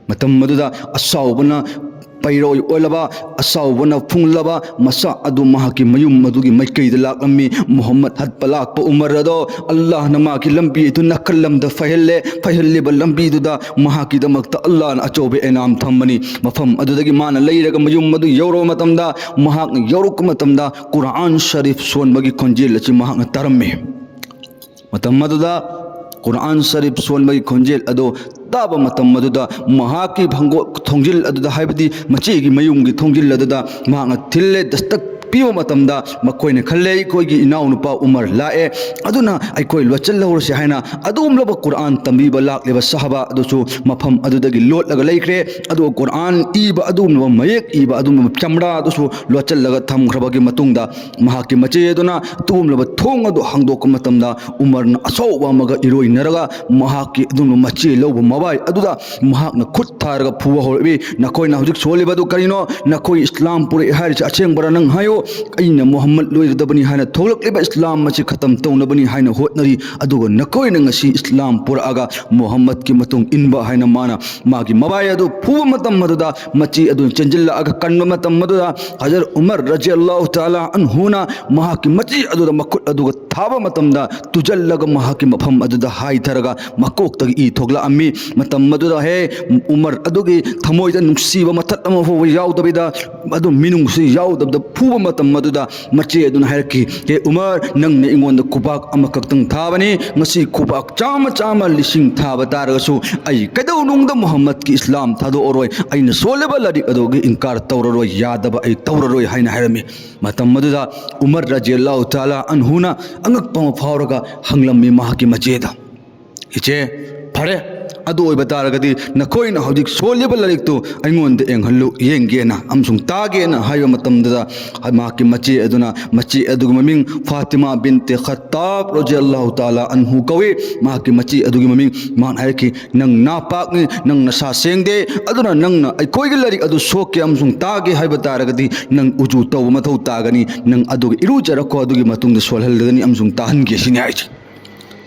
ꯃꯇꯝ ꯑꯗꯨꯗ ꯑꯁꯥꯎꯕꯅ ꯄꯩꯔꯣꯏ ꯑꯣꯜꯂꯕ, ꯑꯁꯥꯎꯕꯅ ꯐꯨꯡꯂꯕ ꯃꯁꯥ ꯑꯗꯨ ꯃꯍꯥꯛꯀꯤ ꯃꯌꯨꯝ ꯑꯗꯨꯒꯤ ꯃꯥꯏꯀꯩꯗ ꯂꯥꯛꯂꯝꯃꯤ꯫ ꯃꯨꯍꯝꯃꯗ ꯍꯠꯄ ꯂꯥꯛꯄ ꯎꯃꯔ ꯑꯗꯣ ꯑꯜꯂꯥꯍꯅ ꯃꯍꯥꯛꯀꯤ ꯂꯝꯕꯤ ꯑꯗꯨ ꯅꯥꯀꯜ ꯂꯝꯗ ꯐꯩꯍꯜꯂꯦ꯫ ꯐꯩꯍꯜꯂꯤꯕ ꯂꯝꯕꯤꯗꯨꯗ ꯃꯍꯥꯛꯀꯤꯗꯃꯛꯇ ꯑꯜꯂꯥꯍꯅ ꯑꯆꯧꯕ ꯏꯅꯥꯝ ꯊꯝꯕꯅꯤ꯫ ꯃꯐꯝ ꯑꯗꯨꯗꯒꯤ ꯃꯥꯅ ꯂꯩꯔꯒ ꯃꯌꯨꯝ ꯑꯗꯨ ꯌꯧꯔꯕ ꯃꯇꯝꯗ, ꯃꯍꯥꯛꯅ ꯌꯧꯔꯛꯄ ꯃꯇꯝꯗ ꯀꯨꯔꯑꯥꯟ ꯁꯔꯤꯐ ꯁꯣꯟꯕꯒꯤ ꯈꯣꯟꯖꯦꯜ ꯑꯁꯤ ꯃꯍꯥꯛꯅ ꯇꯥꯔꯝꯃꯤ꯫ ꯃꯇꯝ ꯑꯗꯨꯗ ꯀꯨꯔꯥꯟ ꯁꯔꯤꯐ ꯁꯣꯟꯕꯒꯤ ꯈꯣꯟꯖꯦꯜ ꯑꯗꯨ ꯇꯥꯕ ꯃꯇꯝ ꯑꯗꯨꯗ ꯃꯍꯥꯛꯀꯤ ꯐꯪꯒꯣ-, ꯊꯣꯡꯖꯤꯜ ꯑꯗꯨꯗ, ꯍꯥꯏꯕꯗꯤ ꯃꯆꯦꯒꯤ ꯃꯌꯨꯝꯒꯤ ꯊꯣꯡꯖꯤꯜ ꯑꯗꯨꯗ ꯃꯍꯥꯛꯅ ꯊꯤꯜꯂꯦ, ꯗꯁꯇꯛ ꯄꯤꯕ ꯃꯇꯝꯗ ꯃꯈꯣꯏꯅ ꯈꯜꯂꯦ, "ꯑꯩꯈꯣꯏꯒꯤ ꯏꯅꯥꯎꯅꯨꯄꯥ ꯎꯃꯔ ꯂꯥꯛꯑꯦ, ꯑꯗꯨꯅ ꯑꯩꯈꯣꯏ ꯂꯣꯠꯁꯤꯜꯍꯧꯔꯁꯤ" ꯍꯥꯏꯅ ꯑꯗꯨꯒꯨꯝꯂꯕ ꯀꯨꯔꯥꯟ ꯇꯝꯕꯤꯕ ꯂꯥꯛꯂꯤꯕ ꯁꯍꯥꯕꯥ ꯑꯗꯨꯁꯨ ꯃꯐꯝ ꯑꯗꯨꯗꯒꯤ ꯂꯣꯠꯂꯒ ꯂꯩꯈ꯭ꯔꯦ꯫ ꯑꯗꯨꯒ ꯀꯨꯔꯥꯟ ꯏꯕ ꯑꯗꯨꯒꯨꯝꯂꯕ, ꯃꯌꯦꯛ ꯏꯕ ꯑꯗꯨꯒꯨꯝꯂꯕ ꯆꯝꯔꯥ ꯑꯗꯨꯁꯨ ꯂꯣꯠꯁꯤꯜꯂꯒ ꯊꯝꯈ꯭ꯔꯕꯒꯤ ꯃꯇꯨꯡꯗ, ꯃꯍꯥꯛꯀꯤ ꯃꯆꯦ ꯑꯗꯨꯅ ꯑꯗꯨꯒꯨꯝꯂꯕ ꯊꯣꯡ ꯑꯗꯨ ꯍꯥꯡꯗꯣꯛꯄ ꯃꯇꯝꯗ, ꯎꯃꯔꯅ ꯑꯆꯧꯕ ꯑꯃꯒ ꯏꯔꯣꯏꯅꯔꯒ ꯃꯍꯥꯛꯀꯤ ꯑꯗꯨꯒꯨꯝꯂꯕ ꯃꯆꯦ ꯂꯧꯕ ꯃꯕꯥꯏ ꯑꯗꯨꯗ ꯃꯍꯥꯛꯅ ꯈꯨꯠ ꯊꯥꯔꯒ ꯐꯨꯕ ꯍꯧꯔꯛꯏ꯫ "ꯅꯈꯣꯏꯅ ꯍꯧꯖꯤꯛ ꯁꯣꯜꯂꯤꯕ ꯑꯗꯨ ꯀꯔꯤꯅꯣ? ꯅꯈꯣꯏ ꯏꯁꯂꯥꯝ ꯄꯨꯔꯛꯑꯦ ꯍꯥꯏꯔꯤꯁꯤ ꯑꯁꯦꯡꯕꯔꯥ? ꯅꯪ ꯍꯥꯏꯌꯨ꯫ ꯑꯩꯅ ꯃꯨꯍꯝꯃꯗ ꯂꯣꯏꯔꯗꯕꯅꯤ ꯍꯥꯏꯅ ꯊꯣꯛꯂꯛꯂꯤꯕ ꯏꯁꯂꯥꯝ ꯑꯁꯤ ꯈꯇꯝ ꯇꯧꯅꯕꯅꯤ ꯍꯥꯏꯅ ꯍꯣꯠꯅꯔꯤ, ꯑꯗꯨꯒ ꯅꯈꯣꯏꯅ ꯉꯁꯤ ꯏꯁꯂꯥꯝ ꯄꯨꯔꯛꯑꯒ ꯃꯨꯍꯝꯃꯗꯀꯤ ꯃꯇꯨꯡ ꯏꯟꯕ" ꯍꯥꯏꯅ ꯃꯥꯅ ꯃꯥꯒꯤ ꯃꯕꯥꯏ ꯑꯗꯨ ꯐꯨꯕ ꯃꯇꯝ ꯑꯗꯨꯗ, ꯃꯆꯦ ꯑꯗꯨꯅ ꯆꯦꯟꯁꯤꯜꯂꯛꯑꯒ ꯀꯟꯕ ꯃꯇꯝ ꯑꯗꯨꯗ, ꯍꯖꯔꯠ ꯎꯃꯔ ꯔꯖꯤꯌꯜꯂꯥꯍꯨ ꯇꯥꯂꯥ ꯑꯟꯍꯨꯅ ꯃꯍꯥꯛꯀꯤ ꯃꯆꯦ ꯑꯗꯨꯗ ꯃꯈꯨꯠ ꯑꯗꯨꯒ ꯊꯥꯕ ꯃꯇꯝꯗ, ꯇꯨꯖꯜꯂꯒ ꯃꯍꯥꯛꯀꯤ ꯃꯐꯝ ꯑꯗꯨꯗ ꯍꯥꯏꯊꯔꯒ ꯃꯀꯣꯛꯇꯒꯤ ꯏ ꯊꯣꯛꯂꯛꯑꯝꯃꯤ꯫ ꯃꯇꯝ ꯑꯗꯨꯗ ꯍꯦ ꯎꯃꯔ ꯑꯗꯨꯒꯤ ꯊꯃꯣꯏꯗ ꯅꯨꯡꯁꯤꯕ ꯃꯊꯛ ꯑꯃ ꯐꯥꯎꯕ ꯌꯥꯎꯗꯕꯤꯗ, ꯑꯗꯨ ꯃꯤꯅꯨꯡꯁꯤ ꯌꯥꯎꯗꯕꯗ ꯐꯨꯕ ꯃꯇꯝ ꯑꯗꯨꯗ ꯃꯆꯦ ꯑꯗꯨꯅ ꯍꯥꯏꯔꯛꯈꯤ, "ꯍꯦ ꯎꯃꯔ, ꯅꯪꯅ ꯑꯩꯉꯣꯟꯗ ꯈꯨꯕꯥꯛ ꯑꯃꯈꯛꯇꯪ ꯊꯥꯕꯅꯤ, ꯉꯁꯤ ꯈꯨꯕꯥꯛ ꯆꯥꯝꯃ ꯆꯥꯝꯃ ꯂꯤꯁꯤꯡ ꯊꯥꯕ ꯇꯥꯔꯒꯁꯨ ꯑꯩ ꯀꯩꯗꯧꯅꯨꯡꯗ ꯃꯨꯍꯝꯃꯗꯀꯤ ꯏꯁꯂꯥꯝ ꯊꯥꯗꯣꯛꯑꯔꯣꯏ, ꯑꯩꯅ ꯁꯣꯜꯂꯤꯕ ꯂꯥꯏꯔꯤꯛ ꯑꯗꯨꯒꯤ ꯏꯟꯀꯥꯔ ꯇꯧꯔꯔꯣꯏ, ꯌꯥꯗꯕ ꯑꯩ ꯇꯧꯔꯔꯣꯏ" ꯍꯥꯏꯅ ꯍꯥꯏꯔꯝꯃꯤ꯫ ꯃꯇꯝ ꯑꯗꯨꯗ ꯎꯃꯔ ꯔꯖꯤꯌꯜꯂꯥꯍꯨ ꯇꯥꯂꯥ ꯑꯟꯍꯨꯅ ꯑꯉꯛꯄ ꯑꯃ ꯐꯥꯎꯔꯒ ꯍꯪꯂꯝꯃꯤ ꯃꯍꯥꯛꯀꯤ ꯃꯆꯦꯗ, "ꯏꯆꯦ, ꯐꯔꯦ, ꯑꯗꯨ ꯑꯣꯏꯕ ꯇꯥꯔꯒꯗꯤ ꯅꯈꯣꯏꯅ ꯍꯧꯖꯤꯛ ꯁꯣꯜꯂꯤꯕ ꯂꯥꯏꯔꯤꯛꯇꯨ ꯑꯩꯉꯣꯟꯗ ꯌꯦꯡꯍꯜꯂꯨ, ꯌꯦꯡꯒꯦꯅ ꯑꯃꯁꯨꯡ ꯇꯥꯒꯦꯅ" ꯍꯥꯏꯕ ꯃꯇꯝꯗꯨꯗ, ꯃꯍꯥꯛꯀꯤ ꯃꯆꯦ ꯑꯗꯨꯅ, ꯃꯆꯦ ꯑꯗꯨꯒꯤ ꯃꯃꯤꯡ ꯐꯥꯇꯤꯃꯥ ꯕꯤꯟꯇꯦ ꯈꯠꯇꯥꯕ ꯔꯖꯤꯌꯜꯂꯥꯍꯨ ꯇꯥꯂꯥ ꯑꯟꯍꯨ ꯀꯧꯏ꯫ ꯃꯍꯥꯛꯀꯤ ꯃꯆꯦ ꯑꯗꯨꯒꯤ ꯃꯃꯤꯡ, ꯃꯥꯅ ꯍꯥꯏꯔꯛꯈꯤ, "ꯅꯪ ꯅꯥꯄꯥꯛꯅꯤ, ꯅꯪ ꯅꯁꯥ ꯁꯦꯡꯗꯦ, ꯑꯗꯨꯅ ꯅꯪꯅ ꯑꯩꯈꯣꯏꯒꯤ ꯂꯥꯏꯔꯤꯛ ꯑꯗꯨ ꯁꯣꯛꯀꯦ ꯑꯃꯁꯨꯡ ꯇꯥꯒꯦ ꯍꯥꯏꯕ ꯇꯥꯔꯒꯗꯤ ꯅꯪ ꯎꯖꯨ ꯇꯧꯕ ꯃꯊꯧ ꯇꯥꯒꯅꯤ, ꯅꯪ ꯑꯗꯨꯒ ꯏꯔꯨꯖꯔꯛꯈꯣ, ꯑꯗꯨꯒꯤ ꯃꯇꯨꯡꯗ ꯁꯣꯜꯍꯜꯂꯒꯅꯤ ꯑꯃꯁꯨꯡ ꯇꯥꯍꯟꯒꯦ" ꯁꯤꯅꯤ ꯍꯥꯏꯁꯦ꯫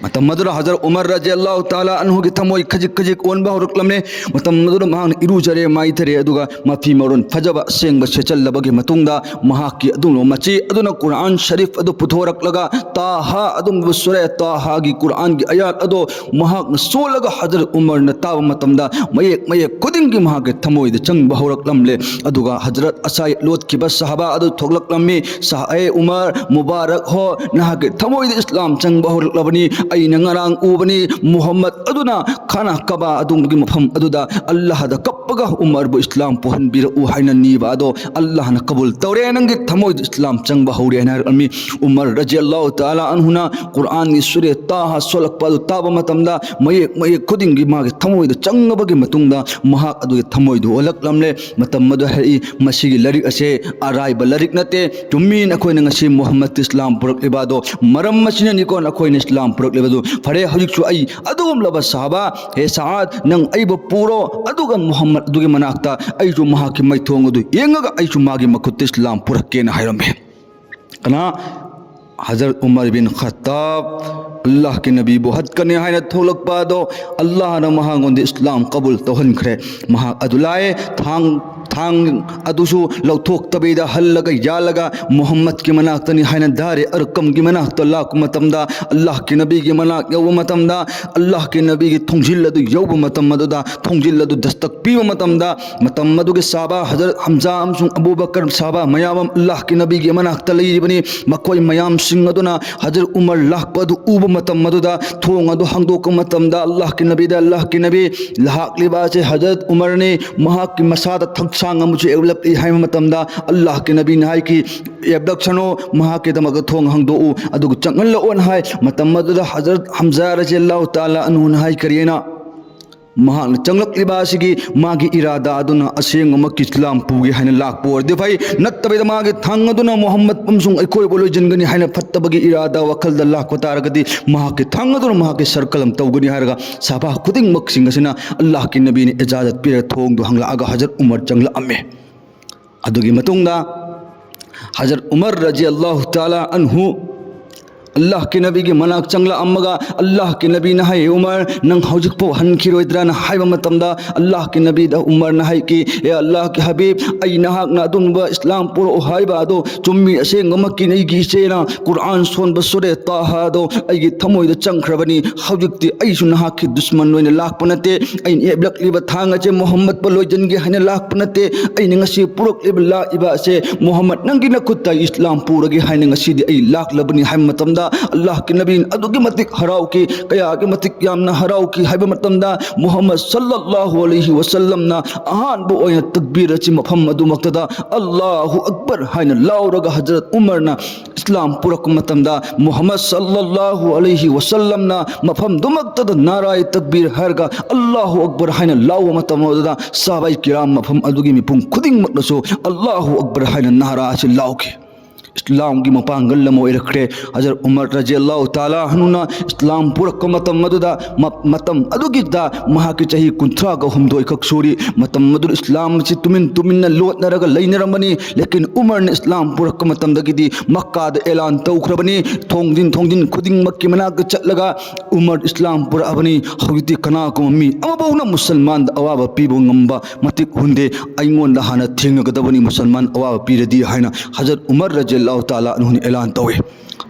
ꯃꯇꯝ ꯑꯗꯨꯗ ꯍꯖꯔꯠ ꯎꯃꯔ ꯔꯖꯤꯌꯜꯂꯥꯍꯨ ꯇꯥꯂꯥ ꯑꯟꯍꯨꯒꯤ ꯊꯃꯣꯏ ꯈꯖꯤꯛ ꯈꯖꯤꯛ ꯑꯣꯟꯕ ꯍꯧꯔꯛꯂꯝꯃꯦ꯫ ꯃꯇꯝ ꯑꯗꯨꯗ ꯃꯍꯥꯛꯅ ꯏꯔꯨꯖꯔꯦ, ꯃꯥꯏꯊꯔꯦ, ꯑꯗꯨꯒ ꯃꯐꯤ ꯃꯔꯣꯟ ꯐꯖꯕ ꯑꯁꯦꯡꯕ ꯁꯦꯠꯆꯜꯂꯕꯒꯤ ꯃꯇꯨꯡꯗ ꯃꯍꯥꯛꯀꯤ ꯑꯗꯨꯒꯨꯝꯂꯕ ꯃꯆꯦ ꯑꯗꯨꯅ ꯀꯨꯔꯥꯟ ꯁꯔꯤꯐ ꯑꯗꯨ ꯄꯨꯊꯣꯔꯛꯂꯒ ꯇꯥꯍꯥ, ꯑꯗꯨꯒꯨꯝꯂꯕ ꯁꯨꯔꯦ ꯇꯥꯍꯥꯒꯤ ꯀꯨꯔꯥꯟꯒꯤ ꯑꯌꯥꯠ ꯑꯗꯣ ꯃꯍꯥꯛꯅ ꯁꯣꯜꯂꯒ ꯍꯖꯔꯠ ꯎꯃꯔꯅ ꯇꯥꯕ ꯃꯇꯝꯗ ꯃꯌꯦꯛ ꯃꯌꯦꯛ ꯈꯨꯗꯤꯡꯒꯤ ꯃꯍꯥꯛꯀꯤ ꯊꯃꯣꯏꯗ ꯆꯪꯕ ꯍꯧꯔꯛꯂꯝꯂꯦ꯫ ꯑꯗꯨꯒ ꯍꯖꯔꯠ ꯑꯁꯥꯏ ꯂꯣꯠꯈꯤꯕ ꯁꯍꯥꯕꯥ ꯑꯗꯨ ꯊꯣꯛꯂꯛꯂꯝꯃꯤ꯫ "ꯁꯍꯥ-, ꯑꯦ ꯎꯃꯔ ꯃꯨꯕꯥꯔꯛ ꯍꯣ, ꯅꯍꯥꯛꯀꯤ ꯊꯃꯣꯏꯗ ꯏꯁꯂꯥꯝ ꯆꯪꯕ ꯍꯧꯔꯛꯂꯕꯅꯤ꯫ ꯑꯩꯅ ꯉꯔꯥꯡ ꯎꯕꯅꯤ, ꯃꯨꯍꯝꯃꯗ ꯑꯗꯨꯅ ꯈꯥꯅꯥ ꯀꯕꯥ ꯑꯗꯨꯒꯤ ꯃꯐꯝ ꯑꯗꯨꯗ ꯑꯜꯂꯥꯍꯗ ꯀꯞꯄꯒ ꯎꯃꯔꯕꯨ ꯏꯁꯂꯥꯝ ꯄꯨꯍꯟꯕꯤꯔꯛꯎ ꯍꯥꯏꯅ ꯅꯤꯕ ꯑꯗꯣ ꯑꯜꯂꯥꯍꯅ ꯀꯕꯨꯜ ꯇꯧꯔꯦ꯫ ꯅꯪꯒꯤ ꯊꯃꯣꯏꯗ ꯏꯁꯂꯥꯝ ꯆꯪꯕ ꯍꯧꯔꯦ" ꯍꯥꯏꯅ ꯍꯥꯏꯔꯛꯂꯝꯃꯤ꯫ ꯎꯃꯔ ꯔꯖꯤꯌꯜꯂꯥꯍꯨ ꯇꯥꯂꯥ ꯑꯟꯍꯨꯅ ꯀꯨꯔꯥꯟꯒꯤ ꯁꯨꯔꯦ ꯇꯥꯍꯥ ꯁꯣꯜꯂꯛꯄ ꯑꯗꯨ ꯇꯥꯕ ꯃꯇꯝꯗ ꯃꯌꯦꯛ ꯃꯌꯦꯛ ꯈꯨꯗꯤꯡꯒꯤ ꯃꯥꯒꯤ ꯊꯃꯣꯏꯗ ꯆꯪꯉꯕꯒꯤ ꯃꯇꯨꯡꯗ ꯃꯍꯥꯛ ꯑꯗꯨꯒꯤ ꯊꯃꯣꯏꯗꯨ ꯑꯣꯜꯂꯛꯂꯝꯂꯦ꯫ ꯃꯇꯝ ꯑꯗꯨ ꯍꯥꯏꯔꯛꯏ, "ꯃꯁꯤꯒꯤ ꯂꯥꯏꯔꯤꯛ ꯑꯁꯦ ꯑꯔꯥꯏꯕ ꯂꯥꯏꯔꯤꯛ ꯅꯠꯇꯦ꯫ ꯆꯨꯝꯃꯤ, ꯅꯈꯣꯏꯅ ꯉꯁꯤ ꯃꯨꯍꯝꯃꯗ ꯏꯁꯂꯥꯝ ꯄꯨꯔꯛꯂꯤꯕ ꯑꯗꯣ ꯃꯔꯝ ꯑꯁꯤꯅꯅꯤꯀꯣ ꯅꯈꯣꯏꯅ ꯏꯁꯂꯥꯝ ꯄꯨꯔꯛꯂꯤꯕꯗꯨ꯫ ꯐꯔꯦ, ꯍꯧꯖꯤꯛꯁꯨ ꯑꯩ ꯑꯗꯨꯒꯨꯝꯂꯕ ꯁꯍꯥꯕꯥ, ꯍꯦ ꯁꯥꯗ, ꯅꯪ ꯑꯩꯕꯨ ꯄꯨꯔꯣ, ꯑꯗꯨꯒ ꯃꯨꯍꯝꯃꯗ ꯑꯗꯨꯒꯤ ꯃꯅꯥꯛꯇ ꯑꯩꯁꯨ ꯃꯍꯥꯛꯀꯤ ꯃꯥꯏꯊꯣꯡ ꯑꯗꯨ ꯌꯦꯡꯉꯒ ꯑꯩꯁꯨ ꯃꯥꯒꯤ ꯃꯈꯨꯠꯇ ꯏꯁꯂꯥꯝ ꯄꯨꯔꯛꯀꯦꯅ" ꯍꯥꯏꯔꯝꯃꯤ꯫ ꯀꯅꯥ? ꯍꯖꯔꯠ ꯎꯃꯔ ꯕꯤꯟ ꯈꯠꯇꯥꯕ, ꯑꯜꯂꯥꯍꯀꯤ ꯅꯕꯤꯕꯨ ꯍꯠꯀꯅꯤ ꯍꯥꯏꯅ ꯊꯣꯛꯂꯛꯄ ꯑꯗꯣ ꯑꯜꯂꯥꯍꯅ ꯃꯍꯥꯛꯉꯣꯟꯗ ꯏꯁꯂꯥꯝ ꯀꯕꯨꯜ ꯇꯧꯍꯟꯈ꯭ꯔꯦ꯫ ꯃꯍꯥꯛ ꯑꯗꯨ ꯂꯥꯛꯑꯦ, ꯊꯥꯡ, ꯊꯥꯡ ꯑꯗꯨꯁꯨ ꯂꯧꯊꯣꯛꯇꯕꯤꯗ ꯍꯜꯂꯒ ꯌꯥꯜꯂꯒ ꯃꯨꯍꯝꯃꯗꯀꯤ ꯃꯅꯥꯛꯇꯅꯤ ꯍꯥꯏꯅ ꯗꯥꯔꯦ ꯑꯔꯀꯝꯒꯤ ꯃꯅꯥꯛꯇ ꯂꯥꯛꯄ ꯃꯇꯝꯗ, ꯑꯜꯂꯥꯍꯀꯤ ꯅꯕꯤꯒꯤ ꯃꯅꯥꯛ ꯌꯧꯕ ꯃꯇꯝꯗ, ꯑꯜꯂꯥꯍꯀꯤ ꯅꯕꯤꯒꯤ ꯊꯣꯡꯖꯤꯜ ꯑꯗꯨ ꯌꯧꯕ ꯃꯇꯝ ꯑꯗꯨꯗ ꯊꯣꯡꯖꯤꯜ ꯑꯗꯨ ꯗꯁꯇꯛ ꯄꯤꯕ ꯃꯇꯝꯗ, ꯃꯇꯝ ꯑꯗꯨꯒꯤ ꯁꯍꯥꯕꯥ ꯍꯖꯔꯠ ꯍꯝꯖꯥ ꯑꯃꯁꯨꯡ ꯑꯕꯨ ꯕꯀꯔ, ꯁꯍꯥꯕꯥ ꯃꯌꯥꯝ ꯑꯃ ꯑꯜꯂꯥꯍꯀꯤ ꯅꯕꯤꯒꯤ ꯃꯅꯥꯛꯇ ꯂꯩꯔꯤꯕꯅꯤ꯫ ꯃꯈꯣꯏ ꯃꯌꯥꯝꯁꯤꯡ ꯑꯗꯨꯅ ꯍꯖꯔꯠ ꯎꯃꯔ ꯂꯥꯛꯄ ꯑꯗꯨ ꯎꯕ ꯃꯇꯝ ꯑꯗꯨꯗ, ꯊꯣꯡ ꯑꯗꯨ ꯍꯥꯡꯗꯣꯛꯄ ꯃꯇꯝꯗ, "ꯑꯜꯂꯥꯍꯀꯤ ꯅꯕꯤꯗ, ꯑꯜꯂꯥꯍꯀꯤ ꯅꯕꯤ, ꯂꯥꯛꯂꯤꯕ ꯑꯁꯤ ꯍꯖꯔꯠ ꯎꯃꯔꯅꯤ, ꯃꯍꯥꯛꯀꯤ ꯃꯁꯥꯗ ꯊꯛꯁꯥꯡ ꯑꯃꯁꯨ ꯌꯦꯞꯂꯛꯂꯤ" ꯍꯥꯏꯕ ꯃꯇꯝꯗ, ꯑꯜꯂꯥꯍꯀꯤ ꯅꯕꯤꯅ ꯍꯥꯏꯈꯤ, "ꯌꯦꯞꯂꯛꯁꯅꯨ, ꯃꯍꯥꯛꯀꯤꯗꯃꯛꯇ ꯊꯣꯡ ꯍꯥꯡꯗꯣꯛꯎ, ꯑꯗꯨꯒ ꯆꯪꯍꯜꯂꯛꯑꯣꯅ" ꯍꯥꯏ꯫ ꯃꯇꯝ ꯑꯗꯨꯗ ꯍꯖꯔꯠ ꯍꯝꯖꯥ ꯔꯖꯤꯌꯜꯂꯥꯍꯨ ꯇꯥꯂꯥ ꯑꯟꯍꯨꯅ ꯍꯥꯏ, ꯀꯔꯤꯅ? ꯃꯍꯥꯛꯅ ꯆꯪꯂꯛꯂꯤꯕ ꯑꯁꯤꯒꯤ ꯃꯥꯒꯤ ꯏꯔꯥꯗꯥ ꯑꯗꯨꯅ ꯑꯁꯦꯡꯕꯃꯛꯀꯤ ꯏꯁꯂꯥꯝ ꯄꯨꯒꯦ ꯍꯥꯏꯅ ꯂꯥꯛꯄ ꯑꯣꯏꯔꯗꯤ ꯐꯩ, ꯅꯠꯇꯕꯤꯗ ꯃꯥꯒꯤ ꯊꯥꯡ ꯑꯗꯨꯅ ꯃꯨꯍꯝꯃꯗ ꯑꯃꯁꯨꯡ ꯑꯩꯈꯣꯏꯕꯨ ꯂꯣꯏꯁꯤꯟꯒꯅꯤ ꯍꯥꯏꯅ ꯐꯠꯇꯕꯒꯤ ꯏꯔꯥꯗꯥ ꯋꯥꯈꯜꯗ ꯂꯥꯛꯄ ꯇꯥꯔꯒꯗꯤ, ꯃꯍꯥꯛꯀꯤ ꯊꯥꯡ ꯑꯗꯨꯅ ꯃꯍꯥꯛꯀꯤ ꯁꯔ ꯀꯂꯝ ꯇꯧꯒꯅꯤ ꯍꯥꯏꯔꯒ ꯁꯍꯥꯕꯥ ꯈꯨꯗꯤꯡꯃꯛꯁꯤꯡ ꯑꯁꯤꯅ ꯑꯜꯂꯥꯍꯀꯤ ꯅꯕꯤꯅ ꯏꯖꯥꯖꯠ ꯄꯤꯔꯒ ꯊꯣꯡꯗꯨ ꯍꯥꯡꯂꯛꯑꯒ ꯍꯖꯔꯠ ꯎꯃꯔ ꯆꯪꯂꯛꯑꯝꯃꯦ꯫ ꯑꯗꯨꯒꯤ ꯃꯇꯨꯡꯗ ꯍꯖꯔꯠ ꯎꯃꯔ ꯔꯖꯤꯌꯜꯂꯥꯍꯨ ꯇꯥꯂꯥ ꯑꯟꯍꯨ ꯑꯜꯂꯥꯍꯀꯤ ꯅꯕꯤꯒꯤ ꯃꯅꯥꯛ ꯆꯪꯂꯛꯑꯝꯃꯒ ꯑꯜꯂꯥꯍꯀꯤ ꯅꯕꯤꯅ ꯍꯥꯏ, "ꯎꯃꯔ, ꯅꯪ ꯍꯧꯖꯤꯛꯐꯥꯎ ꯍꯟꯈꯤꯔꯣꯏꯗ꯭ꯔꯥꯅ?" ꯍꯥꯏꯕ ꯃꯇꯝꯗ ꯑꯜꯂꯥꯍꯀꯤ ꯅꯕꯤꯗ ꯎꯃꯔꯅ ꯍꯥꯏꯈꯤ, "ꯑꯦ ꯑꯜꯂꯥꯍꯀꯤ ꯍꯕꯤꯕ, ꯑꯩ ꯅꯍꯥꯛꯅ ꯑꯗꯨꯒꯨꯝꯕ ꯏꯁꯂꯥꯝ ꯄꯨꯔꯛꯎ ꯍꯥꯏꯕ ꯑꯗꯣ ꯆꯨꯝꯃꯤ, ꯑꯁꯦꯡꯕꯃꯛꯀꯤꯅꯤ꯫ ꯑꯩꯒꯤ ꯏꯆꯦꯅ ꯀꯨꯔꯑꯥꯟ ꯁꯣꯟꯕ ꯁꯨꯔꯦ ꯇꯥꯍꯥꯗꯣ ꯑꯩꯒꯤ ꯊꯃꯣꯏꯗ ꯆꯪꯈ꯭ꯔꯕꯅꯤ꯫ ꯍꯧꯖꯤꯛꯇꯤ ꯑꯩꯁꯨ ꯅꯍꯥꯛꯀꯤ ꯗꯨꯁꯃꯟ ꯑꯣꯏꯅ ꯂꯥꯛꯄ ꯅꯠꯇꯦ꯫ ꯑꯩꯅ ꯌꯦꯞꯂꯛꯂꯤꯕ ꯊꯥꯡ ꯑꯁꯦ ꯃꯨꯍꯝꯃꯗꯄꯨ ꯂꯣꯏꯖꯟꯒꯦ ꯍꯥꯏꯅ ꯂꯥꯛꯄ ꯅꯠꯇꯦ꯫ ꯑꯩꯅ ꯉꯁꯤ ꯄꯨꯔꯛꯂꯤꯕ, ꯂꯥꯛꯏꯕ ꯑꯁꯦ ꯃꯨꯍꯝꯃꯗ ꯅꯪꯒꯤ ꯅꯈꯨꯠꯇ ꯏꯁꯂꯥꯝ ꯄꯨꯔꯒꯦ ꯍꯥꯏꯅ ꯉꯁꯤꯗꯤ ꯑꯩ ꯂꯥꯛꯂꯕꯅꯤ" ꯍꯥꯏꯕ ꯃꯇꯝꯗ ꯑꯜꯂꯥꯍꯀꯤ ꯅꯕꯤꯅ ꯑꯗꯨꯛꯀꯤ ꯃꯇꯤꯛ ꯍꯔꯥꯎꯈꯤ, ꯀꯌꯥꯒꯤ ꯃꯇꯤꯛ ꯌꯥꯝꯅ ꯍꯔꯥꯎꯈꯤ ꯍꯥꯏꯕ ꯃꯇꯝꯗ ꯃꯨꯍꯝꯃꯗ ꯁꯜꯂꯜꯂꯥꯍꯨ ꯑꯂꯩꯍꯤ ꯋꯁꯜꯂꯝꯅ ꯑꯍꯥꯟꯕ ꯑꯣꯏꯅ ꯇꯛꯕꯤꯔ ꯑꯁꯤ ꯃꯐꯝ ꯑꯗꯨꯃꯛꯇꯗ "ꯑꯜꯂꯥꯍꯨ ꯑꯛꯕꯔ" ꯍꯥꯏꯅ ꯂꯥꯎꯔꯒ ꯍꯖꯔꯠ ꯎꯃꯔꯅ ꯏꯁꯂꯥꯝ ꯄꯨꯔꯛꯄ ꯃꯇꯝꯗ ꯃꯨꯍꯝꯃꯗ ꯁꯜꯂꯜꯂꯥꯍꯨ ꯑꯂꯩꯍꯤ ꯋꯁꯜꯂꯝꯅ ꯃꯐꯝꯗꯨꯃꯛꯇꯗ ꯅꯥꯔꯥꯏ ꯇꯛꯕꯤꯔ ꯍꯥꯏꯔꯒ "ꯑꯜꯂꯥꯍꯨ ꯑꯛꯕꯔ" ꯍꯥꯏꯅ ꯂꯥꯎꯕ ꯃꯇꯝ ꯑꯗꯨꯗ ꯁꯍꯥꯕꯥꯏ ꯀꯤꯔꯥꯝ ꯃꯐꯝ ꯑꯗꯨꯒꯤ ꯃꯤꯄꯨꯝ ꯈꯨꯗꯤꯡꯃꯛꯅꯁꯨ "ꯑꯜꯂꯥꯍꯨ ꯑꯛꯕꯔ" ꯍꯥꯏꯅ ꯅꯥꯔꯥ ꯑꯁꯤ ꯂꯥꯎꯈꯤ꯫ ꯏꯁꯂꯥꯝꯒꯤ ꯃꯄꯥꯡꯒꯜ ꯑꯃ ꯑꯣꯏꯔꯛꯈ꯭ꯔꯦ꯫ ꯍꯖꯔꯠ ꯎꯃꯔ ꯔꯖꯤꯌꯜꯂꯥꯍꯨ ꯇꯥꯂꯥ ꯑꯟꯍꯨꯅ ꯏꯁꯂꯥꯝ ꯄꯨꯔꯛꯄ ꯃꯇꯝ ꯑꯗꯨꯗ, ꯃ-, ꯃꯇꯝ ꯑꯗꯨꯒꯤꯗ ꯃꯍꯥꯛꯀꯤ ꯆꯍꯤ ꯀꯨꯟꯊ꯭ꯔꯥꯒ ꯍꯨꯝꯗꯣꯏ ꯈꯛ ꯁꯨꯔꯤ꯫ ꯃꯇꯝ ꯑꯗꯨꯗ ꯏꯁꯂꯥꯝ ꯑꯁꯤ ꯇꯨꯃꯤꯟ ꯇꯨꯃꯤꯟꯅ ꯂꯣꯠꯅꯔꯒ ꯂꯩꯅꯔꯝꯕꯅꯤ꯫ ꯂꯦꯀꯤꯟ ꯎꯃꯔꯅ ꯏꯁꯂꯥꯝ ꯄꯨꯔꯛꯄ ꯃꯇꯝꯗꯒꯤꯗꯤ ꯃꯛꯀꯥꯗ ꯑꯦꯂꯥꯟ ꯇꯧꯈ꯭ꯔꯕꯅꯤ꯫ ꯊꯣꯡꯖꯤꯟ ꯊꯣꯡꯖꯤꯟ ꯈꯨꯗꯤꯡꯃꯛꯀꯤ ꯃꯅꯥꯛꯇ ꯆꯠꯂꯒ "ꯎꯃꯔ ꯏꯁꯂꯥꯝ ꯄꯨꯔꯛꯑꯕꯅꯤ, ꯍꯧꯖꯤꯛꯇꯤ ꯀꯅꯥꯒꯨꯝꯕ ꯃꯤ ꯑꯃꯐꯥꯎꯅ ꯃꯨꯁꯜꯃꯥꯟꯗ ꯑꯋꯥꯕ ꯄꯤꯕ ꯉꯝꯕ ꯃꯇꯤꯛ ꯍꯨꯟꯗꯦ꯫ ꯑꯩꯉꯣꯟꯗ ꯍꯥꯟꯅ ꯊꯦꯡꯅꯒꯗꯕꯅꯤ ꯃꯨꯁꯜꯃꯥꯟ ꯑꯋꯥꯕ ꯄꯤꯔꯗꯤ" ꯍꯥꯏꯅ ꯍꯖꯔꯠ ꯎꯃꯔ ꯔꯖꯤꯌꯜꯂꯥꯍꯨ ꯇꯥꯂꯥ ꯑꯟꯍꯨꯅ ꯑꯦꯂꯥꯟ ꯇꯧꯏ꯫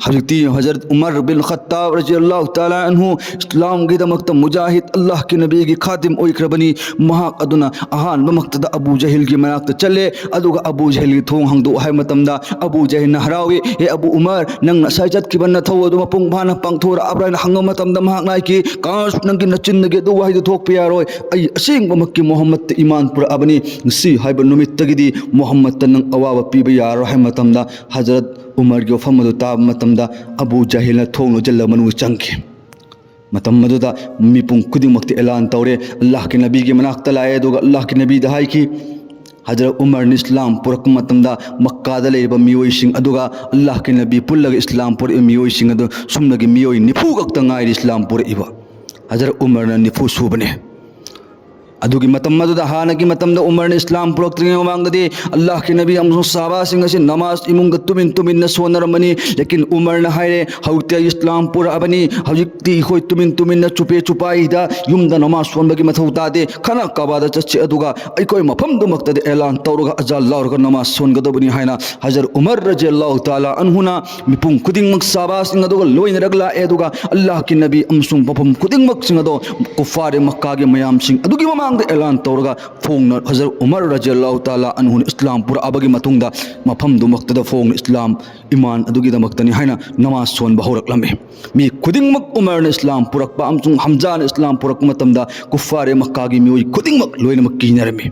ꯍꯧꯖꯤꯛꯇꯤ ꯍꯖꯔꯠ ꯎꯃꯔ ꯕꯤꯟ ꯈꯠꯇꯥꯕ ꯔꯖꯤꯌꯜꯂꯥꯍꯨ ꯇꯥꯂꯥ ꯑꯟꯍꯨ ꯏꯁꯂꯥꯝꯒꯤꯗꯃꯛꯇ ꯃꯨꯖꯥꯍꯤꯗ, ꯑꯜꯂꯥꯍꯀꯤ ꯅꯕꯤꯒꯤ ꯈꯥꯗꯤꯝ ꯑꯣꯏꯈ꯭ꯔꯕꯅꯤ꯫ ꯃꯍꯥꯛ ꯑꯗꯨꯅ ꯑꯍꯥꯟꯕꯃꯛꯇꯗ ꯑꯕꯨ ꯖꯍꯤꯜꯒꯤ ꯃꯅꯥꯛꯇ ꯆꯠꯂꯦ, ꯑꯗꯨꯒ "ꯑꯕꯨ ꯖꯍꯤꯜꯒꯤ ꯊꯣꯡ ꯍꯥꯡꯗꯣꯛꯎ" ꯍꯥꯏꯕ ꯃꯇꯝꯗ ꯑꯕꯨ ꯖꯍꯤꯜꯅ ꯍꯔꯥꯎꯏ꯫ "ꯑꯦ ꯑꯕꯨ ꯎꯃꯔ, ꯅꯪ ꯉꯁꯥꯏ ꯆꯠꯈꯤꯕ ꯅꯊꯧ ꯑꯗꯨ ꯃꯄꯨꯡ ꯐꯥꯅ ꯄꯥꯡꯊꯣꯔꯛꯑꯕ꯭ꯔꯥ?" ꯍꯥꯏꯅ ꯍꯪꯕ ꯃꯇꯝꯗ ꯃꯍꯥꯛꯅ ꯍꯥꯏꯈꯤ, "ꯀꯥꯁ, ꯅꯪꯒꯤ ꯅꯆꯤꯟꯗꯒꯤ ꯑꯗꯨ ꯋꯥꯍꯩꯗꯨ ꯊꯣꯛꯄ ꯌꯥꯔꯣꯏ꯫ ꯑꯩ ꯑꯁꯦꯡꯕꯃꯛꯀꯤ ꯃꯨꯍꯝꯃꯗꯇ ꯏꯃꯥꯟ ꯄꯨꯔꯛꯑꯕꯅꯤ꯫ ꯉꯁꯤ ꯍꯥꯏꯕ ꯅꯨꯃꯤꯠꯇꯒꯤꯗꯤ ꯃꯨꯍꯝꯃꯗꯇ ꯅꯪ ꯑꯋꯥꯕ ꯄꯤꯕ ꯌꯥꯔꯣꯏ" ꯍꯥꯏꯕ ꯃꯇꯝꯗ ꯍꯖꯔꯠ ꯎꯃꯔꯒꯤ ꯋꯥꯐꯝ ꯑꯗꯨ ꯇꯥꯕ ꯃꯇꯝꯗ ꯑꯕꯨ ꯖꯍꯤꯜꯅ ꯊꯣꯡ ꯂꯣꯟꯁꯤꯜꯂ ꯃꯅꯨꯡꯗ ꯆꯪꯈꯤ꯫ ꯃꯇꯝ ꯑꯗꯨꯗ ꯃꯤꯄꯨꯝ ꯈꯨꯗꯤꯡꯃꯛꯇꯤ ꯑꯦꯂꯥꯟ ꯇꯧꯔꯦ, ꯑꯜꯂꯥꯍꯀꯤ ꯅꯕꯤꯒꯤ ꯃꯅꯥꯛꯇ ꯂꯥꯛꯑꯦ, ꯑꯗꯨꯒ ꯑꯜꯂꯥꯍꯀꯤ ꯅꯕꯤꯗ ꯍꯥꯏꯈꯤ, "ꯍꯖꯔꯠ ꯎꯃꯔꯅ ꯏꯁꯂꯥꯝ ꯄꯨꯔꯛꯄ ꯃꯇꯝꯗ ꯃꯛꯀꯥꯗ ꯂꯩꯔꯤꯕ ꯃꯤꯑꯣꯏꯁꯤꯡ ꯑꯗꯨꯒ ꯑꯜꯂꯥꯍꯀꯤ ꯅꯕꯤ ꯄꯨꯜꯂꯒ ꯏꯁꯂꯥꯝ ꯄꯨꯔꯛꯏꯕ ꯃꯤꯑꯣꯏꯁꯤꯡ ꯑꯗꯨ ꯁꯨꯞꯅꯒꯤ ꯃꯤꯑꯣꯏ ꯅꯤꯐꯨ ꯈꯛꯇ ꯉꯥꯏꯔꯤ ꯏꯁꯂꯥꯝ ꯄꯨꯔꯛꯏꯕ꯫ ꯍꯖꯔꯠ ꯎꯃꯔꯅ ꯅꯤꯐꯨ ꯁꯨꯕꯅꯦ꯫ ꯑꯗꯨꯒꯤ ꯃꯇꯝ ꯑꯗꯨꯗ, ꯍꯥꯟꯅꯒꯤ ꯃꯇꯝꯗ ꯎꯃꯔꯅ ꯏꯁꯂꯥꯝ ꯄꯨꯔꯛꯇ꯭ꯔꯤꯉꯩ ꯃꯃꯥꯡꯗꯗꯤ ꯑꯜꯂꯥꯍꯀꯤ ꯅꯕꯤ ꯑꯃꯁꯨꯡ ꯁꯍꯥꯕꯥꯁꯤꯡ ꯑꯁꯤ ꯅꯃꯥꯖ ꯏꯃꯨꯡꯗ ꯇꯨꯃꯤꯟ ꯇꯨꯃꯤꯟꯅ ꯁꯣꯟꯅꯔꯝꯕꯅꯤ꯫ ꯂꯦꯀꯤꯟ ꯎꯃꯔꯅ ꯍꯥꯏꯔꯦ, "ꯍꯧꯖꯤꯛꯇꯤ ꯑꯩ ꯏꯁꯂꯥꯝ ꯄꯨꯔꯛꯑꯕꯅꯤ, ꯍꯧꯖꯤꯛꯇꯤ ꯑꯩꯈꯣꯏ ꯇꯨꯃꯤꯟ ꯇꯨꯃꯤꯟꯅ ꯆꯨꯄꯦ ꯆꯨꯄꯥꯏꯗ ꯌꯨꯝꯗ ꯅꯃꯥꯖ ꯁꯣꯟꯕꯒꯤ ꯃꯊꯧ ꯇꯥꯗꯦ, ꯈꯥꯅꯥ ꯀꯥꯕꯥꯗ ꯆꯠꯁꯤ, ꯑꯗꯨꯒ ꯑꯩꯈꯣꯏ ꯃꯐꯝꯗꯨꯃꯛꯇꯗꯤ ꯑꯦꯂꯥꯟ ꯇꯧꯔꯒ ꯑꯖꯥꯟ ꯂꯥꯎꯔꯒ ꯅꯃꯥꯖ ꯁꯣꯟꯒꯗꯕꯅꯤ" ꯍꯥꯏꯅ ꯍꯖꯔꯠ ꯎꯃꯔ ꯔꯖꯤꯌꯜꯂꯥꯍꯨ ꯇꯥꯂꯥ ꯑꯟꯍꯨꯅ ꯃꯤꯄꯨꯝ ꯈꯨꯗꯤꯡꯃꯛ ꯁꯍꯥꯕꯥꯁꯤꯡ ꯑꯗꯨꯒ ꯂꯣꯏꯅꯔꯒ ꯂꯥꯛꯑꯦ꯫ ꯑꯗꯨꯒ ꯑꯜꯂꯥꯍꯀꯤ ꯅꯕꯤ ꯑꯃꯁꯨꯡ ꯃꯐꯝ ꯈꯨꯗꯤꯡꯃꯛꯁꯤꯡ ꯑꯗꯣ ꯀꯨꯐꯥꯔꯦ ꯃꯛꯀꯥꯒꯤ ꯃꯌꯥꯝꯁꯤꯡ ꯑꯗꯨꯒꯤ ꯃꯃꯥꯡꯗ ꯑꯦꯂꯥꯟ ꯇꯧꯔꯒ ꯐꯣꯡꯅ ꯍꯖꯔꯠ ꯎꯃꯔ ꯔꯖꯤꯌꯜꯂꯥꯍꯨ ꯇꯥꯂꯥ ꯑꯟꯍꯨꯅ ꯏꯁꯂꯥꯝ ꯄꯨꯔꯛꯑꯕꯒꯤ ꯃꯇꯨꯡꯗ ꯃꯐꯝꯗꯨꯃꯛꯇꯗ ꯐꯣꯡꯅ ꯏꯁꯂꯥꯝ ꯏꯃꯥꯟ ꯑꯗꯨꯒꯤꯗꯃꯛꯇꯅꯤ ꯍꯥꯏꯅ ꯅꯃꯥꯖ ꯁꯣꯟꯕ ꯍꯧꯔꯛꯂꯝꯃꯤ꯫ ꯃꯤ ꯈꯨꯗꯤꯡꯃꯛ ꯎꯃꯔꯅ ꯏꯁꯂꯥꯝ ꯄꯨꯔꯛꯄ ꯑꯃꯁꯨꯡ ꯍꯝꯖꯥꯅ ꯏꯁꯂꯥꯝ ꯄꯨꯔꯛꯄ ꯃꯇꯝꯗ ꯀꯨꯐꯥꯔꯦ ꯃꯛꯀꯥꯒꯤ ꯃꯤꯑꯣꯏ ꯈꯨꯗꯤꯡꯃꯛ ꯂꯣꯏꯅꯃꯛ ꯀꯤꯅꯔꯝꯃꯤ꯫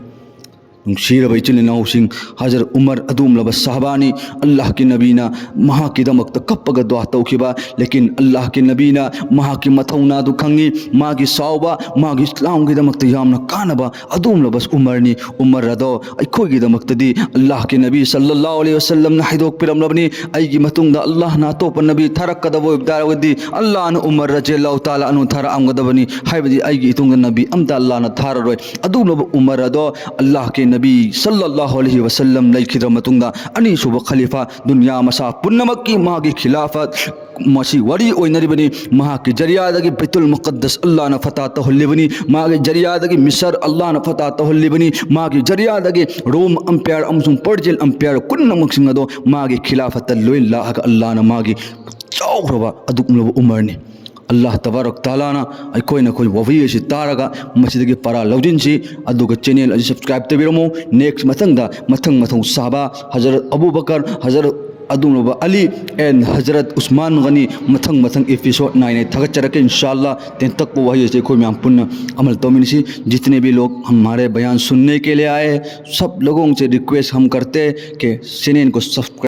ꯅꯨꯡꯁꯤꯔꯕ ꯏꯆꯤꯜ ꯏꯅꯥꯎꯁꯤꯡ, ꯍꯖꯔꯠ ꯎꯃꯔ ꯑꯗꯨꯒꯨꯝꯂꯕ ꯁꯍꯥꯕꯥꯅꯤ, ꯑꯜꯂꯥꯍꯀꯤ ꯅꯕꯤꯅ ꯃꯍꯥꯛꯀꯤꯗꯃꯛꯇ ꯀꯞꯄꯒ ꯗꯨꯋꯥ ꯇꯧꯈꯤꯕ, ꯂꯦꯀꯤꯟ ꯑꯜꯂꯥꯍꯀꯤ ꯅꯕꯤꯅ ꯃꯍꯥꯛꯀꯤ ꯃꯊꯧꯅꯥꯗꯨ ꯈꯪꯉꯤ, ꯃꯥꯒꯤ ꯁꯥꯎꯕ, ꯃꯥꯒꯤ ꯏꯁꯂꯥꯝꯒꯤꯗꯃꯛꯇ ꯌꯥꯝꯅ ꯀꯥꯟꯅꯕ ꯑꯗꯨꯒꯨꯝꯂꯕ ꯎꯃꯔꯅꯤ꯫ ꯎꯃꯔ ꯑꯗꯣ ꯑꯩꯈꯣꯏꯒꯤꯗꯃꯛꯇꯗꯤ ꯑꯜꯂꯥꯍꯀꯤ ꯅꯕꯤ ꯁꯜꯂꯜꯂꯥꯍꯨ ꯑꯂꯩꯍꯤ ꯋꯁꯜꯂꯝꯅ ꯍꯥꯏꯗꯣꯛꯄꯤꯔꯝꯂꯕꯅꯤ, "ꯑꯩꯒꯤ ꯃꯇꯨꯡꯗ ꯑꯜꯂꯥꯍꯅ ꯑꯇꯣꯞꯄ ꯅꯕꯤ ꯊꯥꯔꯛꯀꯗꯕ ꯑꯣꯏꯕ ꯇꯥꯔꯒꯗꯤ ꯑꯜꯂꯥꯍꯅ ꯎꯃꯔ ꯔꯖꯤꯌꯜꯂꯥꯍꯨ ꯇꯥꯂꯥ ꯑꯟꯍꯨ ꯊꯥꯔꯛꯑꯝꯒꯗꯕꯅꯤ, ꯍꯥꯏꯕꯗꯤ ꯑꯩꯒꯤ ꯏꯇꯨꯡꯗ ꯅꯕꯤ ꯑꯝꯇ ꯑꯜꯂꯥꯍꯅ ꯊꯥꯔꯔꯣꯏ"꯫ ꯑꯗꯨꯒꯨꯝꯂꯕ ꯎꯃꯔ ꯑꯗꯣ ꯑꯜꯂꯥꯍꯀꯤ ꯅꯕꯤ ꯁꯜꯂꯜꯂꯥꯍꯨ ꯑꯂꯩꯍꯤ ꯋꯁꯜꯂꯝ ꯂꯩꯈꯤꯗ꯭ꯔ ꯃꯇꯨꯡꯗ ꯑꯅꯤꯁꯨꯕ ꯈꯂꯤꯐꯥ, ꯗꯨꯅꯤꯌꯥ ꯃꯁꯥ ꯄꯨꯝꯅꯃꯛꯀꯤ ꯃꯥꯒꯤ ꯈꯤꯂꯥꯐꯠ ꯃꯁꯤ ꯋꯥꯔꯤ ꯑꯣꯏꯅꯔꯤꯕꯅꯤ꯫ ꯃꯍꯥꯛꯀꯤ ꯖꯔꯤꯌꯥꯗꯒꯤ ꯕꯩꯇꯨꯜ ꯃꯨꯀꯠꯗꯁ ꯑꯜꯂꯥꯍꯅ ꯐꯇꯥ ꯇꯧꯍꯜꯂꯤꯕꯅꯤ꯫ ꯃꯥꯒꯤ ꯖꯔꯤꯌꯥꯗꯒꯤ ꯃꯤꯁꯔ ꯑꯜꯂꯥꯍꯅ ꯐꯇꯥ ꯇꯧꯍꯜꯂꯤꯕꯅꯤ꯫ ꯃꯥꯒꯤ ꯖꯔꯤꯌꯥꯗꯒꯤ ꯔꯣꯝ ꯑꯝꯄꯥꯌꯔ ꯑꯃꯁꯨꯡ ꯄꯔꯖꯤꯌꯟ ꯑꯝꯄꯥꯌꯔ ꯄꯨꯝꯅꯃꯛꯁꯤꯡ ꯑꯗꯣ ꯃꯥꯒꯤ ꯈꯤꯂꯥꯐꯠꯇ ꯂꯣꯏ ꯂꯥꯛꯑꯒ ꯑꯜꯂꯥꯍꯅ ꯃꯥꯒꯤ ꯆꯥꯎꯈ꯭ꯔꯕ ꯑꯗꯨꯒꯨꯝꯂꯕ ꯎꯃꯔꯅꯤ꯫ ꯑꯜꯂꯥꯍ ꯇꯕꯥꯔꯛ ꯇꯥꯂꯥꯅ ꯑꯩꯈꯣꯏꯅ ꯑꯩꯈꯣꯏ ꯋꯥꯔꯤ ꯑꯁꯤ ꯇꯥꯔꯒ ꯃꯁꯤꯗꯒꯤ ꯄꯔꯥ ꯂꯧꯁꯤꯟꯁꯤ꯫ ꯑꯗꯨꯒ ꯆꯦꯅꯦꯜ ꯑꯁꯤ ꯁꯕꯁꯀ꯭ꯔꯥꯏꯕ ꯇꯧꯕꯤꯔꯝꯃꯨ꯫ ꯅꯦꯛꯁ ꯃꯊꯪꯗ ꯃꯊꯪ ꯃꯊꯪ ꯁꯍꯥꯕꯥ ꯍꯖꯔꯠ ꯑꯕꯨ ꯕꯀꯔ, ꯍꯖꯔꯠ ꯑꯗꯨꯒꯨꯝꯂꯕ ꯑꯂꯤ, ꯑꯦꯟ ꯍꯖꯔꯠ ꯎꯁꯃꯥꯟ ꯒꯅꯤ ꯃꯊꯪ ꯃꯊꯪ ꯑꯦꯄꯤꯁꯣꯗ ꯅꯥꯏꯅ ꯊꯥꯒꯠꯆꯔꯛꯀꯦ ꯏꯟꯁꯥ ꯑꯜꯂꯥꯍ꯫ ꯇꯦꯟꯇꯛꯄ ꯋꯥꯍꯩ ꯑꯁꯤ ꯑꯩꯈꯣꯏ ꯃꯌꯥꯝ ꯄꯨꯟꯅ ꯑꯃꯜ ꯇꯧꯃꯤꯟꯅꯁꯤ꯫ जितने भी लोग हमारे बयान सुनने के लिए आए हैं, सब लोगों से रिक्वेस्ट हम करते हैं कि चैनल को सब्सक्राइब